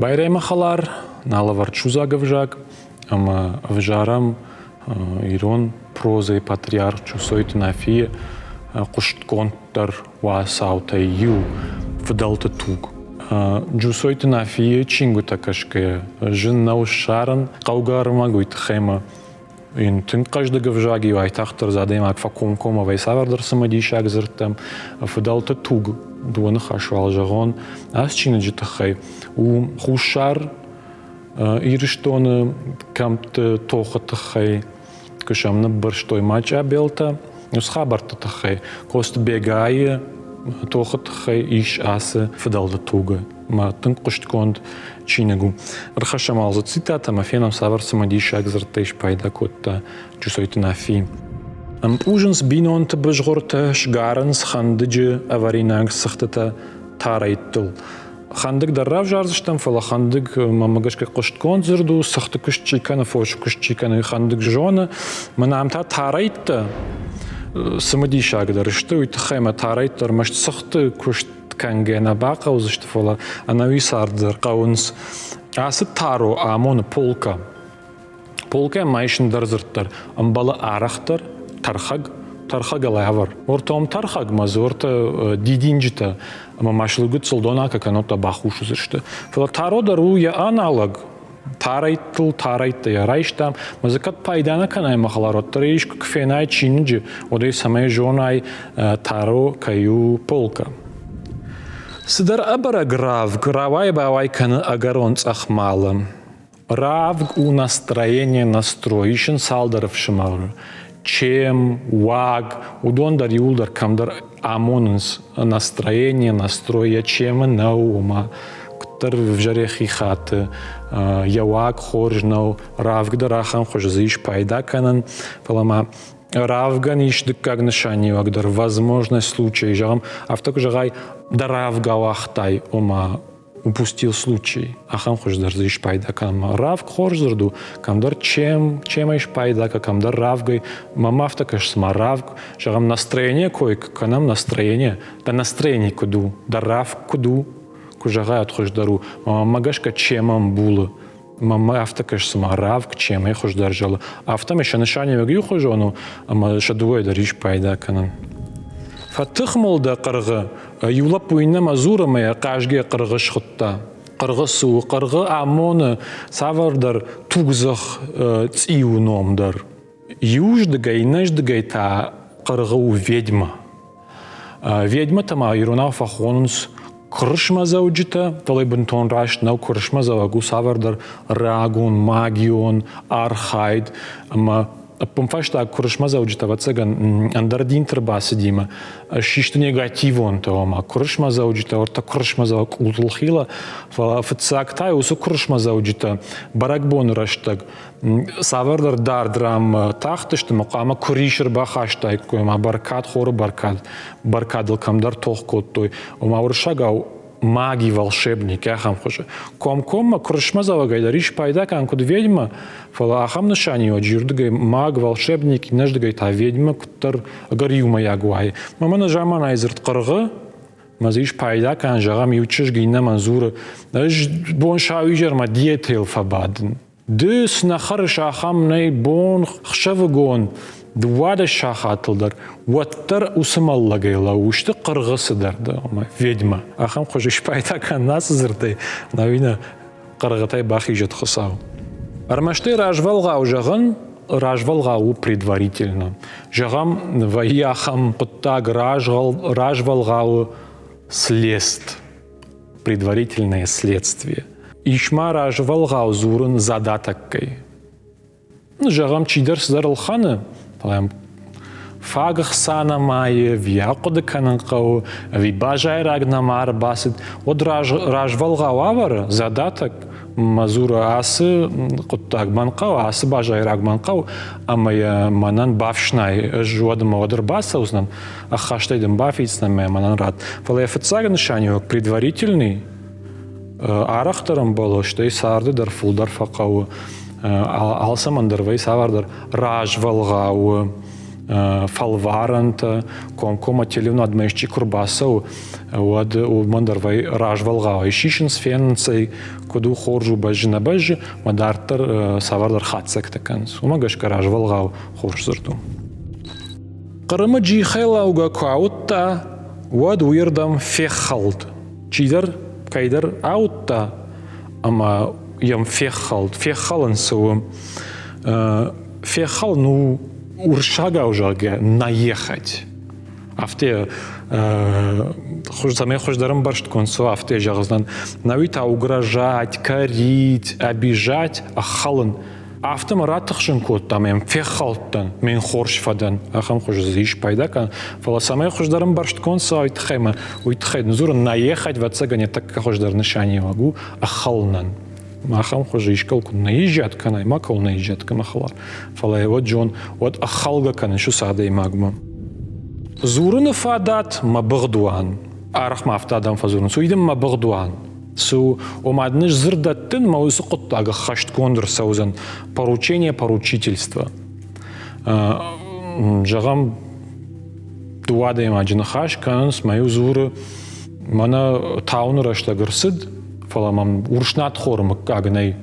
Байраймӕ хӕлар, налӕвӕрд судзаг ӕвзаг ӕмӕ ӕвзарӕм ирон прозӕйы патриарх Джусойты Нафийы хъуыстгонддӕр уацаутӕй иу «Фыдӕлты туг». Джусойты Нафийы чингуытӕ кӕсгӕйӕ зын нӕу ссарын хъӕугӕ ӕрмӕг, уый тыххӕй ӕмӕ йын тынг хъӕздыг ӕвзаг-иу уайтагъддӕр дзы адӕймаг фӕкомкоммӕ вӕййы цавӕрдӕр цымыдисаг дзырдтӕм. Фыдӕлты туг дыууӕ ныхас уал зӕгъон ацы чиныджы тыххӕй у Хуссар Ирыстоны кӕмтты тохы тыххӕй, куы сӕм ныббырстой Мачъабелтӕ, уыцы хабӕртты тыххӕй Коцты Бегайы тохы тыххӕй ис ацы фыдӕлты тугы мӕ тынг хъуыстгонд чиныг у. Ӕрхӕссӕм ал дзы цитатӕ ӕмӕ фенӕм, цавӕр цымыдисаг дзырдтӕй спайда кодта Джусойты Нафи. Ӕмпъузынц бинонты бызгъуыртӕ, сгарынц хӕндыджы ӕвӕринаг цыхтытӕ тарӕйттыл. Хӕндыг дӕр равзардзыстӕм, фӕлӕ хӕндыг, мӕнмӕ гӕсгӕ, хъуыстгонд дзырд у, цыхты куыст чи кӕны, фосы куыст чи кӕны, хӕндыг зоны. Мӕнӕ ам та тарӕйттӕ цымыдисагдӕр сты, уый тыххӕй мӕ тарӕйттӕ ӕрмӕст цыхты куыст кӕнгӕ нӕ бахъӕудзысты, фӕлӕ ӕнӕуи цард дӕр хъӕуынц. Ацы таро амоны полка. Полкӕ ма ис ӕндӕр дзырд дӕр, ӕмбӕлы арӕхдӕр, тӕрхӕг, тӕрхӕг алӕвӕр. Ортом тӕрхӕгмӕ дзы дидинджытӕ ӕмӕ ма сылгуыцыл донакӕ кӕннод бахус уыдзысты. Фӕлӕ таро дӕр у йӕ аналог. Тарӕйттыл тарӕйттӕ йӕ райстам, мӕ дзы кӕд пайда нӕ кӕнай мӕ хӕлар, уӕддӕр ӕй искуы куы фенай чиныджы, уӕд ӕй цӕмӕй зонай, таро кӕй у полкӕ. Цыдӕр ӕбӕрӕг равг рауай-бауай кӕны ӕгӕрон цъӕх малы. Равг у настроение, настрой. Ис ын цалдӕр ӕфсымӕры. Чем, уаг, уыдон дӕр иууылдӕр кӕмдӕр амонынц настроение, настрой, йӕ чемы нӕу, ома куыддӕр ӕвзӕр йӕхи хаты, йӕ уаг хорз нӕу, равг дӕр ахӕм хуызы дзы ис пайда кӕнӕн, фӕлӕ ма равгӕн ис дыккаг нысаниуӕг дӕр, возможность случай, зӕгъӕм, афтӕ куы зӕгъай, дӕ равг ауагътай, ома упустил случай. Ахӕм хуыздӕр дзы спайда кӕнӕм. Равг хорз дзырд у, кӕмдӕр чем, чемӕй спайда кӕ, кӕмдӕр равгӕй. Мӕм афтӕ кӕсы, цыма равг, зӕгъӕм, настроение кой кӕнӕм, настроение, дӕ настроение куыд у, дӕ равг куыд у, куы зӕгъай, уӕд хуыздӕр у. Мӕмӕ гӕсгӕ чем ӕмбулы. Мӕмӕ афтӕ кӕсы, цыма равг чемӕй хуыздӕр зӕлы. Афтӕмӕй сӕ нысаниуӕг иухуызон у, ӕмӕ сӕ дыууӕйы дӕр ис пайда кӕнӕн. Фӕтых мыл дӕ хъыргъы, Иу лӕппу иннӕмӕ дзуры ӕмӕ йӕ хъазгӕ хъыргъы схуыдта. Хъыргъы цы у? Хъыргъы амоны цавӕрдӕр тугдзых цъиуы ном дӕр. Иуыздыгӕй, иннӕздыгӕй та хъыргъы у ведьма. Ведьмӕтӕ ма иронау фӕхонынц куырысмӕдзӕуджытӕ, фӕлӕ бынтон раст нӕу куырысмӕдзӕуӕг у цавӕрдӕр рагон магион архайд ӕмӕ ӕппынфӕстаг куырысмӕдзӕуджытӕ, ӕвӕццӕгӕн, ӕндӕр динты рбацыдимӕ систы негативонтӕ, ома куырысмӕдзӕуджытӕ, ӕртӕ куырысмӕдзӕуӕг къултыл хила, фӕлӕ фыццаг та уыцы куырысмӕдзӕуджытӕ бӕрӕгбоны рӕстӕг цавӕрдӕр дард ранмӕ тахтысты ӕмӕ хъуамӕ куырис ӕрбахастаиккой, ома бӕркад, хоры бӕркад, бӕркадыл кӕмдӕр тох кодтой, ома уырыссагау маги, волшебник ахӕм хуызы. Комкоммӕ куырысмӕдзӕуӕгӕй дӕр ис пайда кӕнын куыд ведьмӕ, фӕлӕ ахӕм нысаниуӕджы иуырдыгӕй маг, волшебник, иннӕрдыгӕй та ведьмӕ куыддӕр ӕгӕр иумӕйаг уайы. Мӕнӕ заманайы дзырд хъыргъы, мӕ дзы ис пайда кӕнын, зӕгъӕм, иу чызг иннӕмӕн дзуры, ӕз бон сауизӕрмӕ диетӕйыл фӕбадын. Ды цы нӕ хӕрыс, ахӕм нӕй бон хсӕвыгон 12 сахатыл дӕр, уӕддӕр уыцы мӕллӕгӕй лӕууысты хъыргъы цыдӕр дӕ, ома ведьмӕ. Ахӕм хуызы спайда кӕн ацы дзырдӕй, науинӕ хъыргъытӕй бахизӕд Хуыцау. Ӕрмӕст ӕй развӕлгъау зӕгъын, развӕлгъау у предварительно. Зӕгъӕм, вӕййы ахӕм хъуыддаг развӕлгъауы слест. предварительное следствие. Ис ма развӕлгъау дзурын задатоккӕй. Ну, зӕгъӕм, чидӕр цыдӕр ӕлхӕны, фӕлӕ йӕм фаг ӕхца нӕма и, ӕви ахъуыды кӕнын хъӕуы, ӕви базайраг нӕма ӕрбацыд, уӕд развӕлгъау ӕвӕры задаток, мӕ дзуры, ацы хъуыддаг мӕн хъӕуы, ацы базайраг мӕн хъӕуы, ӕмӕ йӕ мӕнӕн бафснай, ӕз уӕдмӕ уӕд ӕрбацӕудзынӕн, ӕххӕстӕй дын бафиддзынӕн ӕмӕ мӕнӕн ратт. Фӕлӕ йӕ фыццаг нысаниуӕг предварительный арӕхдӕр ӕмбӕлы, стӕй царды дӕр фылдӕр фӕхъӕуы. Алцӕмӕн дӕр вӕййы цавӕрдӕр развӕлгъауы. фӕлварӕнтӕ, комкоммӕ телеуынадмӕ исчи куы рбацӕуы, уӕд уымӕн дӕр развӕлгъау сисынц, фенынц ӕй, куыд у, хорз у, бӕззы, нӕ бӕззы, ӕмӕ дарддӕр цавӕрдӕр хатдзӕгтӕ кӕнынц. Уымӕ гӕсгӕ развӕлгъау хорз дзырд у. Хъырымы джихӕй лӕугӕ куы ауыдта, уӕд уыйырдӕм феххӕлд. Чидӕр кӕйдӕр ауыдта ӕмӕ йӕм феххӕлд. Феххӕлын цы у? Феххӕлын у уырыссагау зӕгъгӕ, наехать. Афтӕ цӕмӕй хуыздӕр ӕмбӕрстгонд цӕуа, афтӕ зӕгъдзынӕн. Науи та угрожать, корить, обижать, ӕххӕлын. Афтӕ мӕ ратыхсын кодта, мӕм феххӕлдтӕн, мӕн хорз фӕдӕн. Ахӕм хуызы дзы ис пайда кӕн. Фӕлӕ цӕмӕй хуыздӕр ӕмбӕрстгонд цӕуа, уый тыххӕй мӕ уый тыххӕй дзурын, наехать, ӕвӕццӕгӕн, йӕ тӕккӕ хуыздӕр нысаниуӕг у ӕххӕлынӕн. Ахӕм хуызы искӕуыл куы нӕ изӕд кӕнай, макӕуыл нӕ изӕд кӕна хӕлар. Фӕлӕ уӕд зон, уӕд ӕххӕлгӕ кӕныс уыцы адӕймагмӕ. Дзурыны фадат мӕ быгъдуан. Арӕх ма афтӕ адӕм фӕдзурынц, уый дын мӕ быгъдуан. Цы у, ома дын ӕз дзырд дӕттын, мӕ уыцы хъуыддаг ӕххӕстгонд ӕрцӕудзӕн. Поручение поручительство. Зӕгъӕм, дыууӕ адӕймаджы ныхас кӕнынц, мӕ иу дзуры, мӕнӕ тауыны рӕстӕг ӕрцыд, фӕлӕ мӕм урс надхоры мыггаг нӕй.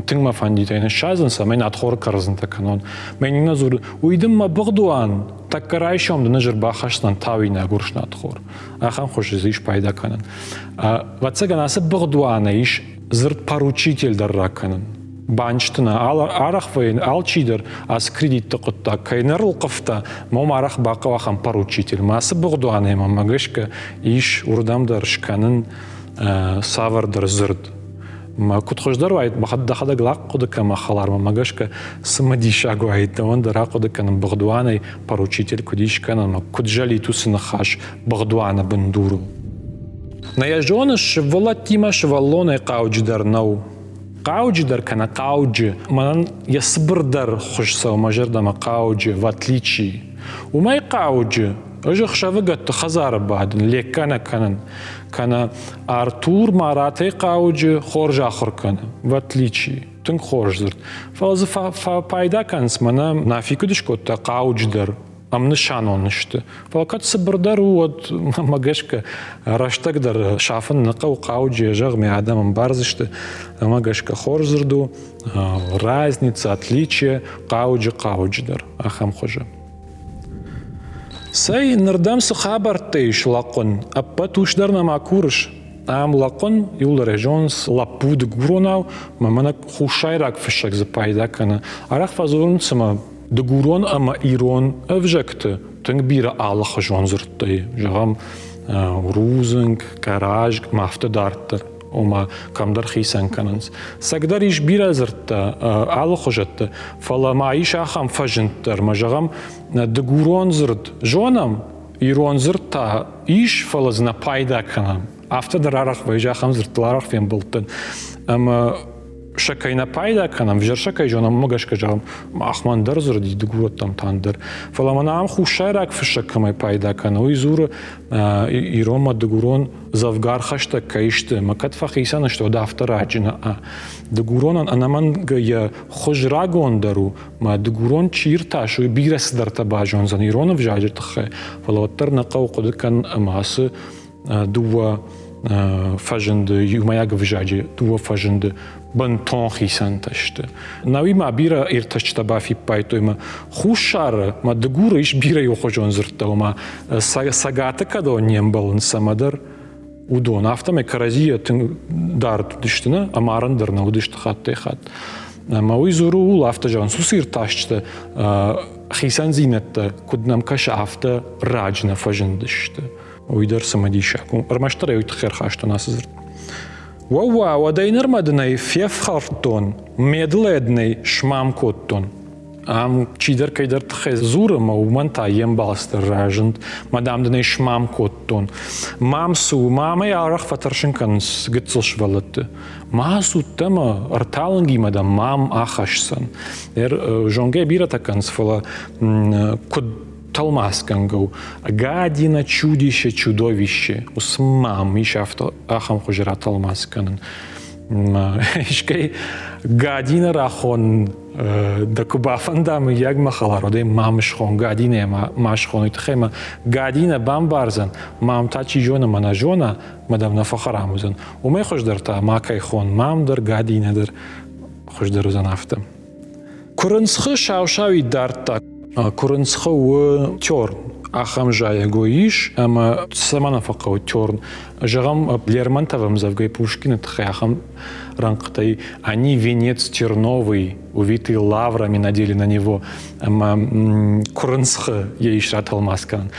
Тынг мӕ фӕндид ӕй ныссадзын, цӕмӕй надхоры кӕрдзынтӕ кӕнон. Мӕ иннӕ дзуры, уый дын мӕ быгъдуан, тӕккӕ райсом дын ӕз ӕрбахӕсдзынӕн тауинаг урс надхор. Ахӕм хуызы дзы ис пайда кӕнӕн. Ӕвӕццӕгӕн, ацы быгъдуаны ис дзырд поручитель дӕр ракӕнын. Банчыты нӕ арӕх вӕййы алчидӕр ацы кредитты хъуыддаг кӕй нӕ рылхъывта, мом арӕх бахъӕуы ахӕм поручитель. Ма ацы быгъдуанӕй мӕм гӕсгӕ ис уырдӕм дӕр скӕнын цавӕрдӕр дзырд. Мӕ куыд хуыздӕр уаид, дӕхӕдӕг лӕг хъуыды кӕн мӕ хӕлармӕ, мӕ гӕсгӕ цымыдисаг уаид дӕуӕн дӕр ахъуыды кӕнын быгъдуанӕй поручитель куыд ис кӕнӕн ӕмӕ куыд зӕлит уыцы ныхас быгъдуаны бындурыл. Нӕ йӕ зоныс, сывӕллӕттимӕ сывӕллонӕй хъауджыдӕр нӕу. Хъауджыдӕр кӕнӕ хъауджы, мӕнӕн йӕ цыбырдӕр хуыз цӕуы мӕ зӕрдӕмӕ хъауджы, в отличие. Уымӕй хъауджы ӕз ӕхсӕвыгӕтты хӕдзары бадын, лекка нӕ кӕнын. Кӕнӕ Артур Маратӕй хъауджы хорз ахуыр кӕны, в отличие. Тынг хорз дзырд. Фӕлӕ дзы фӕпайда кӕнынц мӕнӕ Нафи куыд скодта хъауджыдӕр, ӕмнысанон сты. Фӕлӕ кӕд цыбырдӕр у, уӕд мӕ гӕсгӕ рӕстӕг дӕр сафын нӕ хъӕуы хъауджы, зӕгъ, мӕ адӕм ӕмбардзысты. Ӕмӕ гӕсгӕ хорз дзырд у, разница, отличие, хъауджы хъауджыдӕр ахӕм хуызы. Цӕй, ныр дӕм цы хабӕрттӕ ис, лӕхъхъуын, ӕппӕт ус дӕр нӕма курыс? Ам лӕхъхъуын, иуылдӕр ӕй зонынц, лӕппу дыгуронау, мӕ мӕнӕ хуссайраг фыссӕг дзы пайда кӕны. Арӕх фӕдзурынц, цыма дыгурон ӕмӕ ирон ӕвзӕгты тынг бирӕ алыхуызон дзырдтӕ и. Зӕгъӕм, рудзынг, къӕразг ӕмӕ афтӕ дарддӕр. Ома, кӕмдӕр хицӕн кӕнынц. Цӕгдӕр ис бирӕ дзырдтӕ, алыхуызӕтты, фӕлӕ ма ис ахӕм фӕзынд дӕр, мӕ зӕгъӕм, дыгурон дзырд зонӕм, ирон дзырд та ис, фӕлӕ дзы нӕ пайда кӕнӕм. Афтӕ дӕр арӕх вӕййы, ахӕм дзырдтыл арӕх фембӕлдтӕн. Ӕмӕ сӕ кӕй нӕ пайда кӕнӕм, взӕр сӕ кӕй зонӕм, уымӕ гӕсгӕ зӕгъӕм, махмӕ ӕндӕр дзырд и, дыгурӕттӕм та ӕндӕр. Фӕлӕ мӕнӕ ам хуссайраг фыссӕг кӕмӕй пайда кӕны, уый дзуры иронмӕ дыгурон дзӕвгар хӕстӕг кӕй сты, ӕмӕ кӕд фӕхицӕн сты, уӕд афтӕ раджы нӕ. Дыгуронӕн ӕнӕмӕнг йӕ хуыз рагондӕр у, мӕ дыгурон чи иртасы, уый бирӕ цыдӕртӕ базондзӕн ирон ӕвзаджы тыххӕй, фӕлӕ уӕддӕр нӕ хъӕуы хъуыды кӕнын ӕмӕ ацы дыууӕ фӕзынды, иумӕйаг ӕвзаджы дыууӕ фӕзынды бынтон хицӕнтӕ сты. Науимӕ бирӕ иртӕсджытӕ бафиппайдтой мӕ Хуссары, мӕ Дыгуры ис бирӕ иухуызон дзырдтӕ, ома Цӕгаты кӕдон не мбӕлынц цӕмӕдӕр, уыдон. Афтӕмӕй кӕрӕдзийӕ тынг дард уыдысты, нӕ? Ӕмарӕн дӕр нӕ уыдысты хаттӕй-хатт. Ӕмӕ уый дзуры ууыл, афтӕ зӕгъынц, уыцы иртасджытӕ хицӕндзинӕдтӕ, куыд нӕм кӕсы, афтӕ раджы нӕ фӕзындысты. Уый дӕр цымыдисаг у. Ӕрмӕстдӕр ӕй уый тыххӕй ӕрхастон ацы дзырд. Уӕууа, уӕдӕй нырмӕ дын ӕй фефхӕрдтон, ме дылӕ дын ӕй смам кодтон. Ам чидӕр кӕйдӕр тыххӕй дзуры, ӕмӕ уымӕн та йе мбалц дӕр разынд. Мадам дын ӕй смам кодтон. Мам цы у? Мамӕй арӕх фӕтӕрсын кӕнынц гыццыл сывӕллӕтты. Ма цудтӕ ӕмӕ ӕрталынгимӕ дӕ мам ахӕсдзӕн. Зонгӕ бирӕтӕ кӕнынц, фӕлӕ куыд тӕлмацгӕнгӕ у. Гадина, чудище, чудовище. Уыцы мам ис афтӕ ахӕм хуызы ратӕлмац кӕнын. Искӕй Гадина рахон дӕ куы бафӕнда, мыййаг мӕ хӕлар, уӕд ӕй мам схон, Гадинӕ ма схон, уый тыххӕй мӕ Гадинӕ бамбардзӕн, мам та чи зоны, мӕ нӕ зона, мӕ дӕм нӕ фӕхӕрам уыдзӕн. Уымӕй хуыздӕр та макӕй хон, мам дӕр, Гадинӕ дӕр хуыздӕр уыдзӕн афтӕ. Куырынцхы сау-сауид дардта. Куырынцхы у терн. Ахӕм зайӕгой ис, ӕмӕ цӕмӕн фӕхъӕуы терн? Зӕгъӕм, Лермонтовы ӕмдзӕвгӕйы Пушкины тыххӕй ахӕм рӕнхъытӕй «Они венец терновый, увитый лаврами надели на него» ӕмӕ куырынцхы йӕ ис ратӕлмац кӕнын.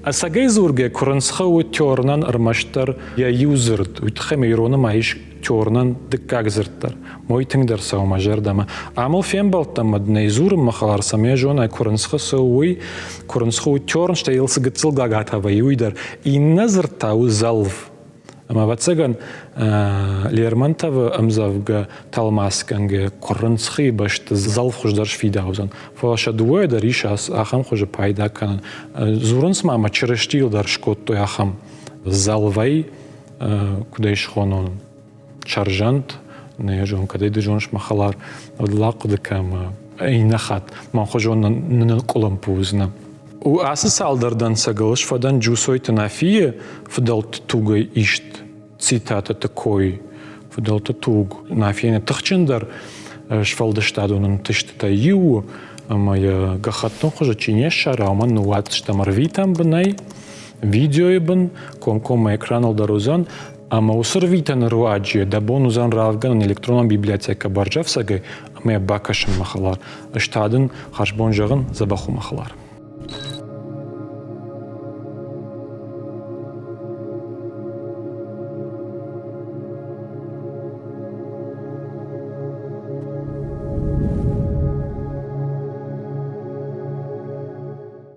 Ӕцӕгӕй дзургӕ, куырынцхы у тернӕн ӕрмӕстдӕр йӕ иу дзырд, уый тыххӕй ма ироны ма ис тернӕн дыккаг дзырд дӕр. Мой тынгдӕр цӕуы мӕ зӕрдӕмӕ. Ам ыл фембӕлдтӕн мӕ дын ӕй дзурын мӕ хӕлар, цӕмӕй зонай, куырынцхы цы у, уый. Куырынцхы у терн, стӕй йыл цы гыццыл гагатӕ вӕййы, уый дӕр. Иннӕ дзырд та у зӕлв. Ӕмӕ, ӕвӕццӕгӕн, Лермонтовы ӕмдзӕвгӕ тӕлмацгӕнгӕ куырынцхыйы бӕсты зӕлв хуыздӕр сфидаудзӕн. Фӕлӕ сӕ дыууӕйӕ дӕр ис ахӕм хуызы пайда кӕнӕн. Дзурынц ма ӕмӕ Чырыстийыл дӕр скодтой ахӕм зӕлвӕй, куыд ӕй схонон, сӕрзӕнт, нӕ зон, кӕдӕй ды зоныс мӕ хӕлар, уӕд лахъуыды кӕм иннӕ хатт мӕн хуызон нынкъуылымпы уыдзынӕ. Ацы цалдӕр дӕнцӕгыл сфӕдӕн Джусойты Нафийы фыдӕлты тугӕй ист цитатӕты кой. Фыдӕлты туг Нафийӕн тыхджындӕр сфӕлдыстадон ӕнтыстытӕй иу у, ӕмӕ йӕ гӕххӕттын хуызы чи не ссара, уымӕн ныууадздзыстӕм ӕрвитӕн бынӕй, видеойы бын, комкоммӕ экраныл дӕр уыдзӕн, ӕмӕ уыцы рвитӕны руаджы дӕ бон уыдзӕн равгӕнӕн электронон библиотекӕ бӕрзӕфцӕгӕй ӕмӕ йӕ бакӕсын мӕ хӕлар. Ӕз та дын хӕрзбон зӕгъын, дзӕбӕх у мӕ хӕлар.